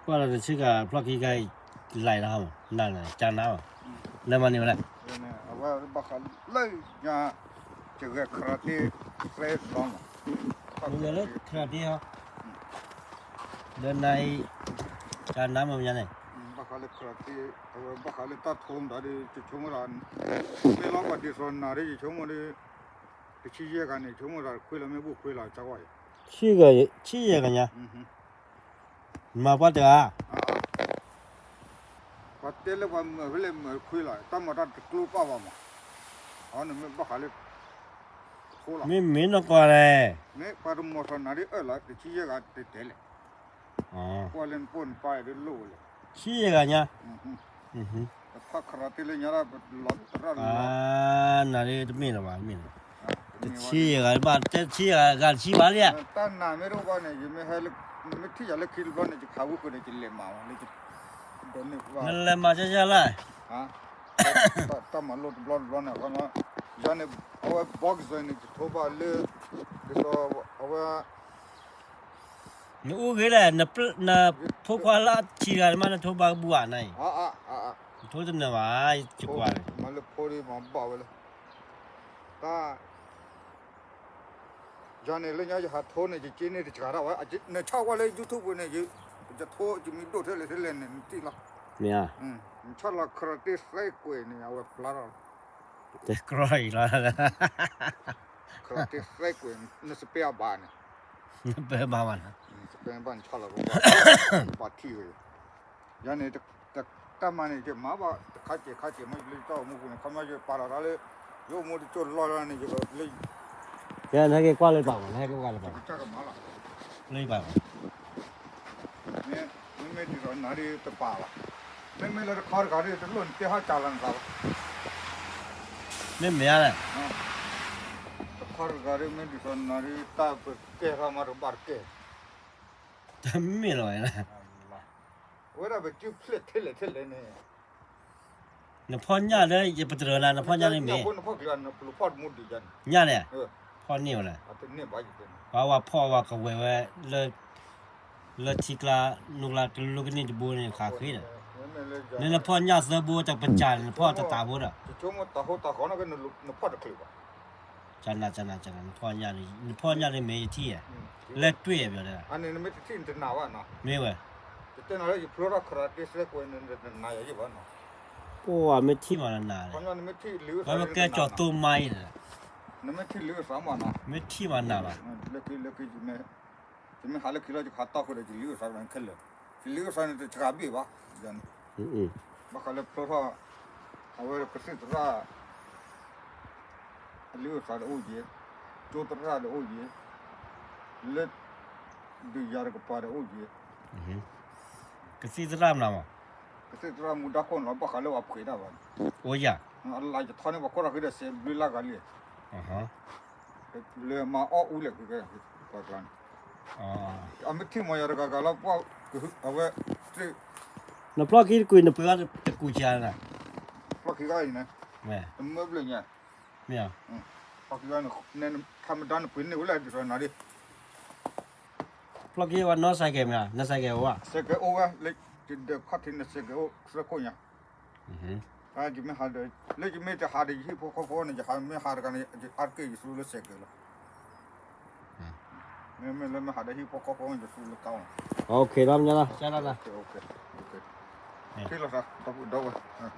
ကွၢ်လီၤတဆံဂၤဖျီၣ်ခံဂၤအံၤ လၢ်လီၤဟီမး နၤန့ၣ် ကၢ်နါဘၣ် လၢမၤန့ၢ်ဝဲလဲၣ် အဝဲဘၣ်ဃးလၢညါ ယဂဲၤ karate သဲလီၤမး ယဂဲၤလၢ karate ဟီ လၢနၤအံၤ ကၢ်နါမးမညါန့ၣ် ဘၣ်ဃးလၢ karate အဝဲဘၣ်ဃးလၢတၢ်ထိမတၤဒီး ယဆိကမိၣ်ဒီး မ့ၢ်လီၤပှၤဒ်သိးနၤဒီး ယဆိကမိၣ်ဒီး တဆံယဲၢ်ဂၤန့ၣ် ယဆိကမိၣ်ဒီးခွံလီၤ မ့ၢ်ဘူၣ်ခွံလီၤ ကၢ်ကွၢ်အံၤ ဆံယဲၢ်ဂၤညါ မၤပှၤတဂၤ ပှၤတဲလၢပှၤမၢာ်ဖဲလဲၣ်မၢာ်ခွံလီၤ တၢ်မၤတၢ်တကျိပာ်ဘၣ်မး အန့ၣ်မ့ၢ်ဘၣ်ဃးလၢ မ့ၢ်မ့ၢ်နီၢ်ကွၢ်လဲၣ် မ့ၢ်ပှၤတမီၤထီၣ်နၤဒ်အၢၣ်လီၤ တဆံယဲၢ်ဂၤတဲတဲလဲၣ် ကွၢ်လၢနပိၢ်နပၢ်ဒ်လိၣ်ဝဲလဲၣ် ဆံယဲၢ်ဂၤညါ တဖၣ် karate လၢညါ လီၤတရၣ်လီၤ နၤဒ်တမ့ၢ်လၢၤဘၣ် မ့ၢ်လၢၤ တဆံယဲၢ်ဂၤဘၣ် တဲတဆံယဲၢ်ဂၤ ဂၤတဆံဘၣ်လံဧါ တၢ်နာ်မ့ၢ်တအိၣ်ဘၣ်န့ၣ် ယမ့ၢ်ဟဲလၢ နမ့ၢ်ထံၣ်ယၤလၢခံတဘျီန့ၣ် ယခးဝံဃုာ်ဒီး ယလဲၤမၤဝဲလၢ နလဲၤမၤကၢ်ကၢ်လၢ တၢ်မၤလိတဘျီတဘျီန့ၣ် ယၤန့ၣ် အဝဲ boxer န့ၣ် ယထိဘၣ်လၢ ဒ်သိး အဝဲ နအိၣ်ဂ့ၤလဲၣ် နဖိခွါလၢအဆံးတဂၤမး နထိဘၣ်ကဘူၣ်ဧါနၤအံၤ နထိတနၢၤဘၣ် ယကွၢ် မၤလၢဖိဒ်မၤဘၣ်ဝဲလၢ တၢ် ယၤန့ၣ်လၢညါယဟးထိန့ၣ် ယက့န့ၢ်တစှၤတၢ်ဝဲ နဆၣ်ကွၢ်လၢ YouTube ပူၤန့ၣ် ယထိယမံၤဒိၣ်ထဲလဲၣ်ထဲလဲၣ်န့ၣ် နထံၣ်လီၤ နဆၣ်လီၤ karate သဲကွဲးန့ၣ် အဝဲဖျါထီၣ်လီၤ တဲကြီအံၤလီၤ karate သဲကွဲး နစပဲအဘၣ်န့ၣ် နပဲဘၣ်ဘၣ်န့ၣ် စပဲဘၣ်နဆၣ်လီၤ ဘၣ်ထံၣ်ဝဲ ယၤန့ၣ် တၢ်မၤန့ၣ် ယမၤဘၣ်တခါစဲးခါစဲး မ့ၢ်လၢယတၢ်အိၣ်မူပူၤန့ၣ် ခီမ့ၢ်ယပာ်လီၤတၢ်လၢ ယအိၣ်မူတကၠိလီၢ်လီၢ်န့ၣ် ယကလၢ ကဲ နဟဲက့ၤကွၢ်လၢယပာ်မး နဟဲက့ၤကွၢ်လၢယပာ်မး လၢယပာ်မး မ့မ့ၢ်ဒ်သိးနၤဒ်တပာ်ဘၣ် မ့မ့ၢ်လၢတခီတဂၤဒ်တလိၣ်နတဲဟီၣ်ကၢ်လီၤနသးဘၣ် မ့မ့ၢ်ဧါလဲၣ် တခီတဂၤဒ်မ့ၢ်ဒ်သိးနၤဒ်တၢ်ပကဲထီၣ်မးတဘၣ်တကဲ တမ့ၢ်လီၤဝဲဒၣ် အဝဲဒၣ်ပစုဖျဲၣ်ထဲလဲၣ်ထဲလဲၣ်န့ၣ် နဖီၣ်ညၣ်လၢယပတြၢၤနၤ နဖီၣ်ညၣ်လၢမ့ၢ် ညၣ်န့ၣ် ဖီၣ်န့ၢ်ဝဲလဲၣ် ပှၤဝဲဖီၣ်ဝဲကဝဲၤဝဲလၢ လၢထံကျါနိကျါတလိၣ်ကန့ၢ်တဘိန့ၣ် ခးဃ့ဒီး လၢနဖီၣ်ညၣ်သၢဘိတပစၢ်န့ၣ် နဖီၣ်တတးဘိဒီး နဖီၣ်တချုးဘၣ် ကနၤကနၤ နဖီၣ်ညၣ်န့ၣ် နဖီၣ်ညၣ်န့ၣ်မ့ၢ်ယထံၣ်ဧါ လဲၣ်တွ့ၣ်ဘၣ်ဒီး မ့ၢ်ဝဲ တတဲနၤလၢယဖျိထီၣ် karate သဲကွဲးန့ၣ် နတနာ်ယၤယံၣ်ဘၣ်နီၤ ပှၤမ့ၢ်ထံၣ်မးနၤ ပှၤမ့ၢ်ကဲကၠီၤသိမါအံၤ နမ့ၢ်ထံၣ်လံအသးမးနီၤ မ့ၢ်ထံၣ်မးနၤဘၣ် လၢခံလၢခံ ယမ့ၢ်ဟးလၢခံလီၤ ယကဟးတီၢ်ဃုာ်ဒီးယလံအသးခဲလၢာ် ယလံအသးန့ၣ်တစှၤဘ့ၣ်ဘၣ် ယၤန့ၣ် ဘၣ်ဃးလၢဖျိထီၣ် အဝဲကသံၣ်သရၣ် အလံာ်အိၣ်သးဒီးအိၣ်ယဲၢ်, ကၠိသရၣ်ဒီးအိၣ်ယဲၢ်, လၢ ဒုးယၤတကပၤဒီးအိၣ်ယဲၢ်, ကသံၣ်သရၣ်မနုၤမး, ကသံၣ်သရၣ်မူဒါခိၣ်န့ၣ်လီၤ ဘၣ်ဃးလၢပှၤဖှဲးတၢ်ဘၣ်န့ၣ်, အိၣ်ယၤ, အလၢယထီၣ်န့ၢ်ပှၤခိၣ်တၢ်ဃံဒီးစဲးဘျုးလၢဂၤလံ, လၢမၤအီၣ်အူလဲၣ် ပှၤကျါန့ၣ်, အမ့ၢ်ထံၣ်မၤယၤတဂၤဂၤလီၤ အဝဲ နဖျီၣ်ခံတကွံာ် နပှ့ၤဘၣ်တကူာ်ကၤနၤ, ဖျီၣ်ခံဂၤအံၤန့ၣ်, တမၢဘျၢညါ, မ့ၢ်, ဖျီၣ်ခံဂၤန့ၣ် နထါမတၤနပှ့ၤန့ၢ်ဝဲလၢဒ်သိးနၤဒ်, ဖျီၣ်ခံဂၤနီၢ်စဲးကဲးမ့ၢ်, နစဲးကဲးအိၣ်ဘၣ်, စဲးကဲးအိၣ်ဝဲ လၢယဒၢးခီၣ်ထံးန့ၣ် စဲးကဲးအိၣ်သၢခိၣ်ညါ, ယမ့ၢ်ဟးဒီး လၢယမ့ၢ်တဟးဒီးယဟံၣ်ဖိဃီဖိန့ၣ် ယဟးမ့ၢ်ဟးတဂၤန့ၣ် ယအါတက့ၢ်ယသူလၢစဲးကဲးလီၤ. မ့မ့ၢ်လၢမ့ၢ်ဟးဒီးဟံၣ်ဖိဃီဖိန့ၣ် ယသူလၢကါလီၤ. ထံၣ်လိာ်သး ဒီပုၢ်ဒီဝဲၢ်,